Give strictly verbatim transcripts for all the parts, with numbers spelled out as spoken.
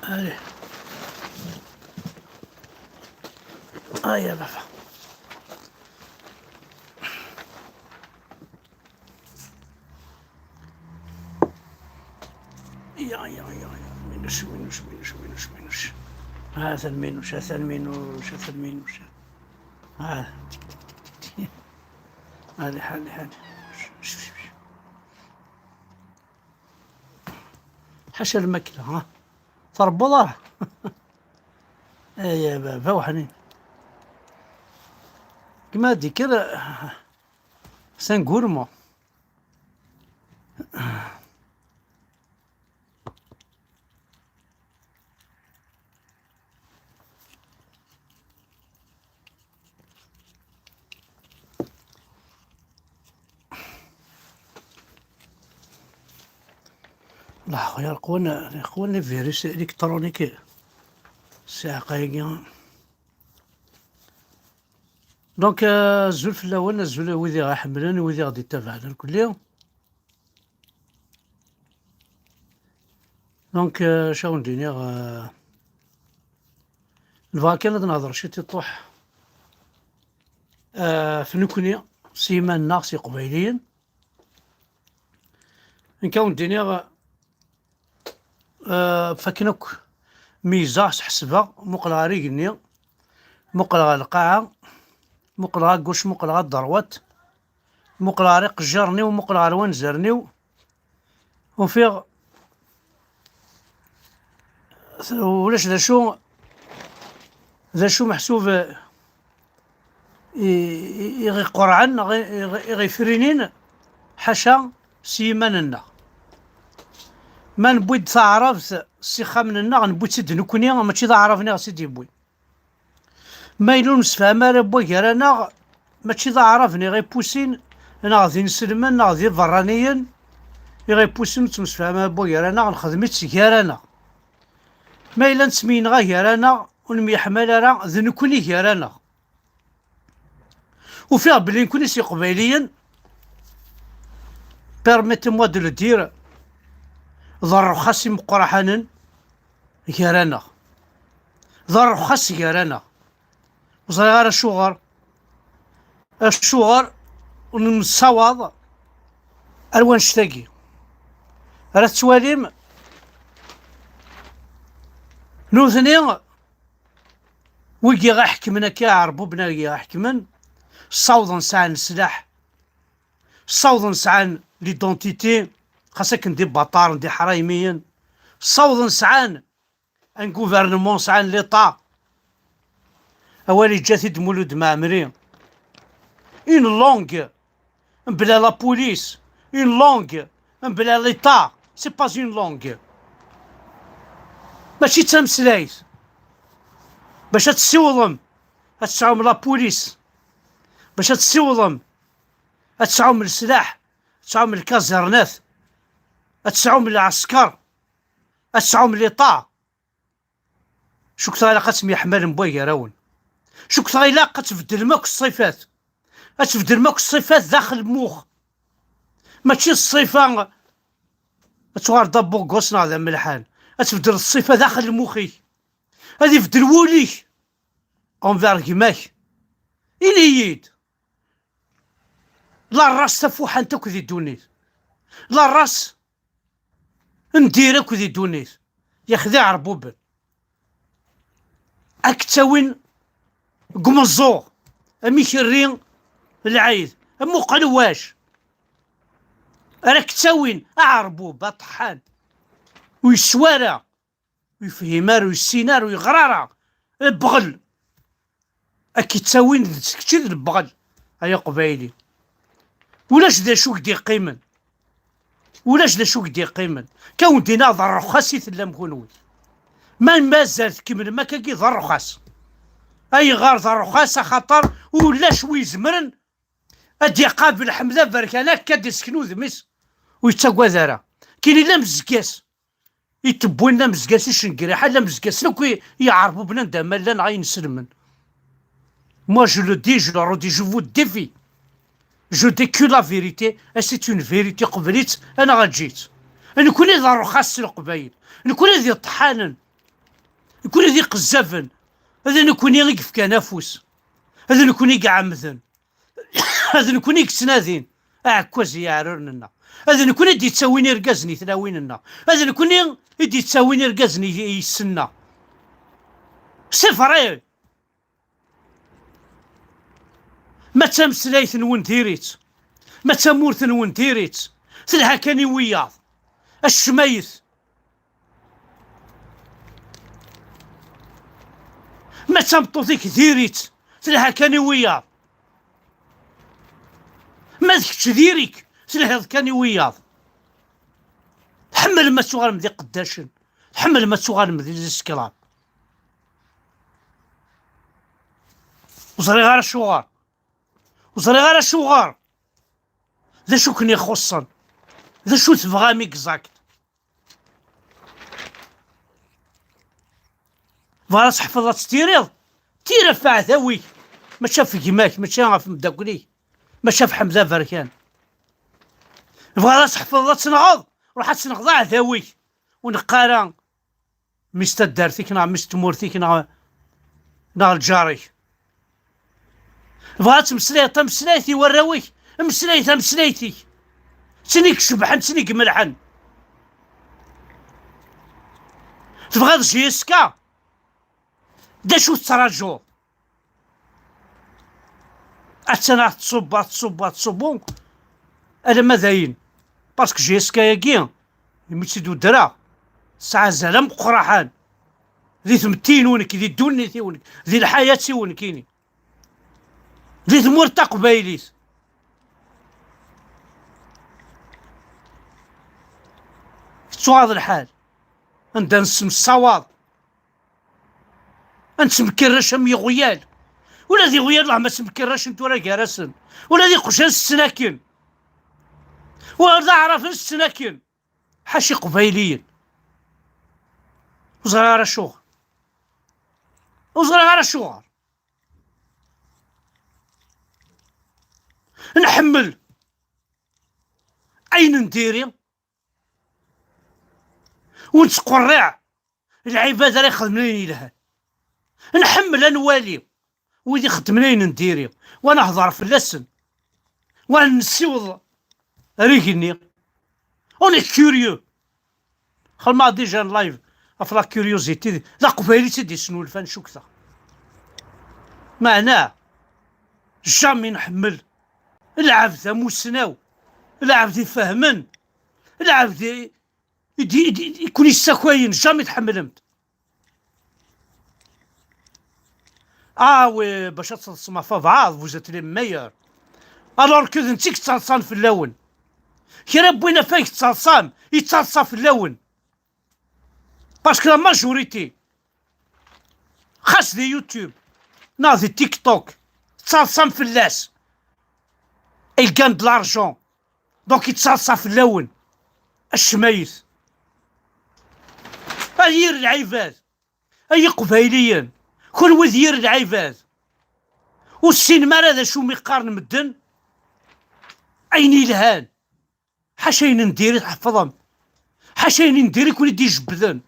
Allez. Aïe, ah, bah, bah. Ya, ya, ya, ya. Minus, minus, minus, minus, minus. هذا المينوش، هذا المينوش، هذا المينوش. ها. تك، تك، تك، تك، تك. هذه حالي، حالي. حاشا الماكلة، ها. تربض، اه. اي يا بابا، وحنين. كما ديكر، c'est un gourmand. لا خويا، القوان، القوان les virus électroniques. الساعة قايقة. Donc, euh, azul fell-awen, azul wid i ɣ-iḥemmlen, wid i ɣ-d-ittabaɛen irkelli. Donc, euh, acu awen-d-iniɣ, euh, nebɣa kan ad nehder ciṭ i ṭuḥ, euh, f nekni, s yiman-nneɣ, s Iqbayliyen. Nekk awen-d-iniɣ, euh, fakken akk meyzaɣ, sḥesbeɣ, muqleɣ ɣer igenni, muqleɣ ɣer lqaɛa, muqleɣ à gauche, muqleɣ à droite, muqleɣ ɣer iqejjiren-iw, muqleɣ ɣer wanzaren-iw, ufiɣ ulac d acu, d acu meḥsub, eh, i, i, i ɣ-iqerɛen, neɣ i, i, i ɣ-ifrinin, ḥaca s yiman-nneɣ. Ma newwi-d taɛrabt s ixxamen-nneɣ, newwi-tt-id nekkni, mačči d aɛrab-nni i ɣ-tt-id-yewwi. Ma yella ur nemsefham ara n wagar-aneɣ, mačči d aɛrab-nni i ɣ-ipusin, neɣ d inselmen, neɣ d iberraniyen, i ɣ-ipusin ur nettemsefham ara n wagar-aneɣ, nexdem-itt gar-aneɣ. Ma yella nettemyenɣa gar-aneɣ, ur nemyeḥmal ara, d nekkni gar-aneɣ. Ufiɣ belli nekkni s Iqbayliyen, permettez-moi de le dire, d rrxas imeqqraḥanen gar-aneɣ. D rrxas gar-aneɣ. Ur ẓriɣ ara acuɣer. Acuɣer ur nessawaḍ ar wanect-agi? Ara tettwalim, nutni, wigi i ɣ-iḥekmen akka, iɛerbuben-a i ɣ-iḥekmen, ssawḍen sɛan sslaḥ, ssawḍen sɛan l'identité, xas akken d ibaṭaren, d iḥraymiyen, ssawḍen sɛan un gouvernement, sɛan l'État. Awal yeǧǧa-t-id Mulud Mɛemmri. Une langue mebla la police, une langue mebla l'État, c'est pas une langue. Mačči d tameslayt. Bac ad tessiwḍem, ad tesɛum la police. Bac ad tessiwḍem, ad tesɛum leslaḥ, ad tesɛum lkazernat, ad tesɛum lɛesker, ad tesɛum l'État. Cukkteɣ ilaq ad temyeḥmalem wagar-awen. Cukkteɣ ilaq ad tbeddlem akk ṣṣifat. Ad tbeddlem akk ṣṣifat daxel lmux. Mačči ṣṣifa ad tuɣal d abuggos neɣ d amelḥan. Ad tbeddel ṣṣifa daxel lmux-ik. Ad ibeddel wul-ik envers gma-k. Ini-yi-d. La race tafuḥant akk di ddunit. La race n dir akk di ddunit. Yax d iɛerbuben. Ad k-ttawin deg umeẓẓuɣ, am ikerri lɛid, am uqelwac. Ara k-ttawin aɛerbub, aṭeḥḥan. Ur yeswa ara, ur yefhim ara, ur yessin ara, ur yeɣra ara. Bɣel. Ad k-ittawin d kečči d lebɣel, ay aqbayli. Ulac d acu i k-d-iqqimen. Ulac d acu i k-d-iqqimen. Kawen-d-iniɣ d rrxas i tellam kunwi. Ma mazal tkemmlem akkagi d rrxas. Ayɣer d rrxas? Axaṭer ulac wi izemren ad d-iqabel Ḥmed Aberkan akka ad d-isken udem-is. Ur yettagad ara. Kini la mezg-as. I tewwin la mezg-as icengriḥa, la mezg-as akk i, i iɛerbuben anda ma llan, ay inselmen. Moi, je le dis, je le redis, je vous défie. Je dis que la vérité, et c'est une vérité, qbel-itt, anaɣ eǧǧ-itt. Nekkni d rrxas s Leqbayel. Nekkni d iṭeḥḥanen. Nekkni d iqezzaben. D nekkni i yefkan afus. D nekkni i iɛemmden. D nekkni i yettnadin. Aɛekkaz i yiɛruren-nneɣ. D nekkni i d-yettawin irgazen i tlawin-nneɣ. D nekkni i d-yettawin irgazen i, i yessi-nneɣ. C'est vrai. Ma d tameslayt-nwen diri-tt, ma d tamurt-nwen diri-tt, telha kan i wiyaḍ. Acmayet. Ma d tameṭṭut-ik diri-tt, telha kan i wiyaḍ. Ma d kečč diri-k, telhiḍ kan i wiyaḍ. Tḥemmlem ad tuɣalem d iqeddacen, tḥemmlem ad tuɣalem d iskram. Ur ẓriɣ ara acuɣer. Ur ẓriɣ ara acuɣer. D acu ken-ixuṣṣen? D acu tebɣam exact? Bɣiɣ ad tḥefḍeḍ ad tiriḍ, tir ɣef aɛdaw-ik, mačči ɣef gma-k, mačči ɣef mdakkel-ik, mačči ɣef Ḥmed Aberkan. Bɣiɣ ad tḥefḍeḍ ad tenɣeḍ, ruḥ ad tenɣeḍ aɛdaw-ik. Ur neqq ara mmi-s taddart-ik neɣ mmi-s tmurt-ik neɣ, neɣ lǧar-ik. Bɣiɣ ad tmeslayeḍ tameslayt i warraw-ik, meslay tameslayt-ik. D tin i icebḥen, d tin i imelḥen. Tebɣiḍ J S K? D acu tettraǧuḍ? Attan ad tṣubbu, ad tṣubbu, ad tṣubbu, alamma d ayen. Parce que J S K-agi, imi tt-id-uddreɣ, tesɛa azal ameqqraḥan di tmetti-inu nekk, di ddunit-iw nekk, di lḥayat-iw nekkini, di tmurt taqbaylit. Tettuɣaḍ lḥal anda nessemsawaḍ, ad nettmekkerrac am yiɣyal. Ula d iɣyal lah ma ttmekkerracen tura gar-asen. Ula d iqjan setten akken. Ula d aɛrafen setten akken. Ḥaca iqbayliyen. Ur ẓriɣ ara acuɣer. Ur ẓriɣ ara acuɣer. Nḥemmel ayen n diri, ur nettqerriɛ lɛibad ara ixedmen ayen yelhan. Nḥemmel ad nwali wid ixeddmen ayen n diri, wa nehḍer fell-asen, wa nessiweḍ ar igenni. On est curieux. Xedmeɣ déjà un live ɣef la curiosité, d aqbayli i tt-id-yesnulfan, cukkteɣ. Meɛna, jamais nḥemmel lɛebd amussnaw, lɛebd ifehmen, lɛebd i, i, i, i, i kun-yessakayen, jamais tḥemmlem-t. Ah oui, bac ad teḍsem ɣef wabɛaḍ, vous êtes les meilleurs. Alors que d netta i yettaḍsan fell-awen. Kra n win afag tettaḍsam, yettaḍsa fell-awen. Parce que la majorité, xas di YouTube, neɣ di TikTok, tettaḍsam fell-as. Il gagne de l'argent. Donc yettaḍsa fell-awen. Acmayet. Ay yir lɛibad, ay iqbayliyen, kunwi d yir lɛibad. Ur tessinem ara d acu mi qqaren medden ayen yelhan. Ḥaca ayen n diri tḥefḍem. Ḥaca ayen n diri kun-id-ijebbden.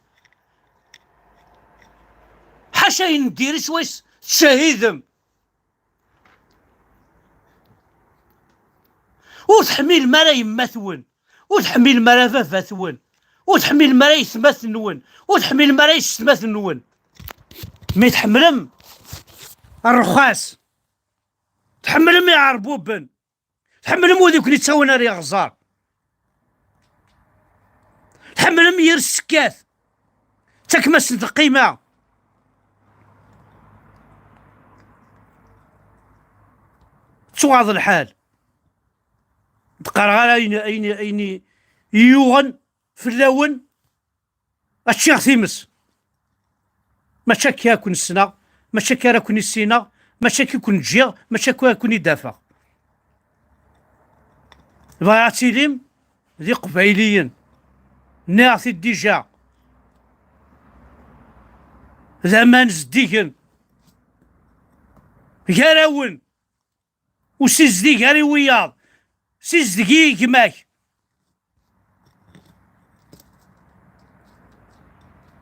Ḥaca ayen n diri swayes tcahidem. Ur teḥmilem ara yemma-twen, ur teḥmilem ara baba-twen, ur teḥmilem ara yetmaten-nwen, ur teḥmilem ara yessetmaten-nwen. Mi tḥemmlem rrxas, tḥemmlem iɛerbuben, tḥemmlem wid i ken-ittawin ar iɣẓer. Tḥemmlem yir ssekkat. Ttakem-asen lqima. Ttuɣaḍ lḥal. D-qqareɣ ara ayen, ayen, ayen i yuɣen fell-awen. Ad ččiɣ times. Mačči akka i ken-ssneɣ, mačči akka ara ken-issineɣ, mačči akka i ken-ǧǧiɣ, mačči akka ara ken-id-afeɣ. Bɣiɣ ad tilim d iqbayliyen. Nniɣ-t-id dija. D aman zeddigen. Gar-awen. Ur sizdeg ara i wiyaḍ. Sizdeg i gma-k.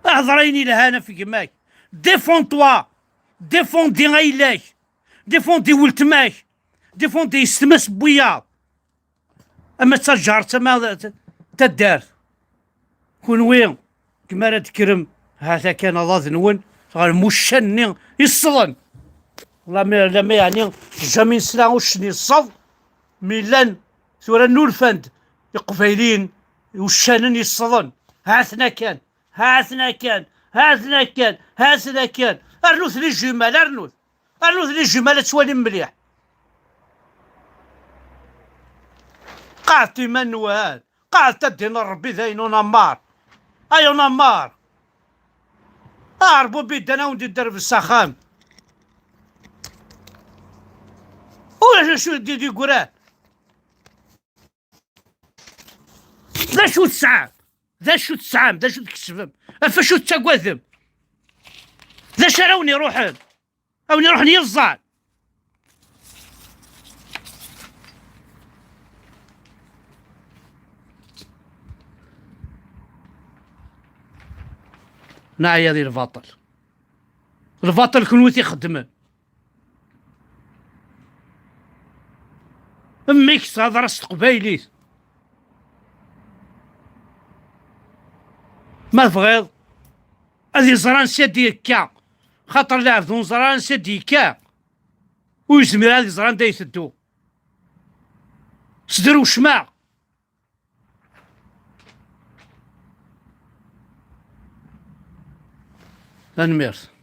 Hḍer ayen ilhan ɣef gma-k. Défends-toi. Défends-i ayla-k. Défends-i weltma-k. Défends-i yessetma-s n wiyaḍ. Ama d taǧaret, ama d taddart. Kunwi, kma ara d-tekkrem, ha-t-a kan aḍad-nwen ɣer wuccan-nni yessḍen. Lami, lami, yeɛni, jamais nesla uccen yesseḍ, mi llan tura nnulfan-d Iqbayliyen, uccanen yessḍen. Ha-ten-a kan, ha-ten-a kan, ha-ten-a kan, ha-ten-a kan. Rnut les jumelles, rnut. Rnut les jumelles ad twalim mliḥ. Qeɛdet iman-nwen. Qeɛdet a ddin n Ṛebbi dayen, on a marre. Ay, on a marre. A Ṛebbi yeddan a wen-d-idderbes s axxam. Ulac acu i d-yeggran. D acu tesɛam? D acu tesɛam? D acu tkesbem? Ɣef acu tettagadem? D acu ara wen-iruḥen? A wen-iruḥen yiẓẓan. Neɛya di lbaṭel. Lbaṭel kunwi t-ixeddmen. Mmi-k s hḍra s teqbaylit. Ma tebɣiḍ ad iẓer ansi d-yekka, xaṭer lɛebd ur neẓra ansi d-yekka, ur yezmir ad iẓer anda iteddu. Sderwcem-aɣ. Tanemmirt.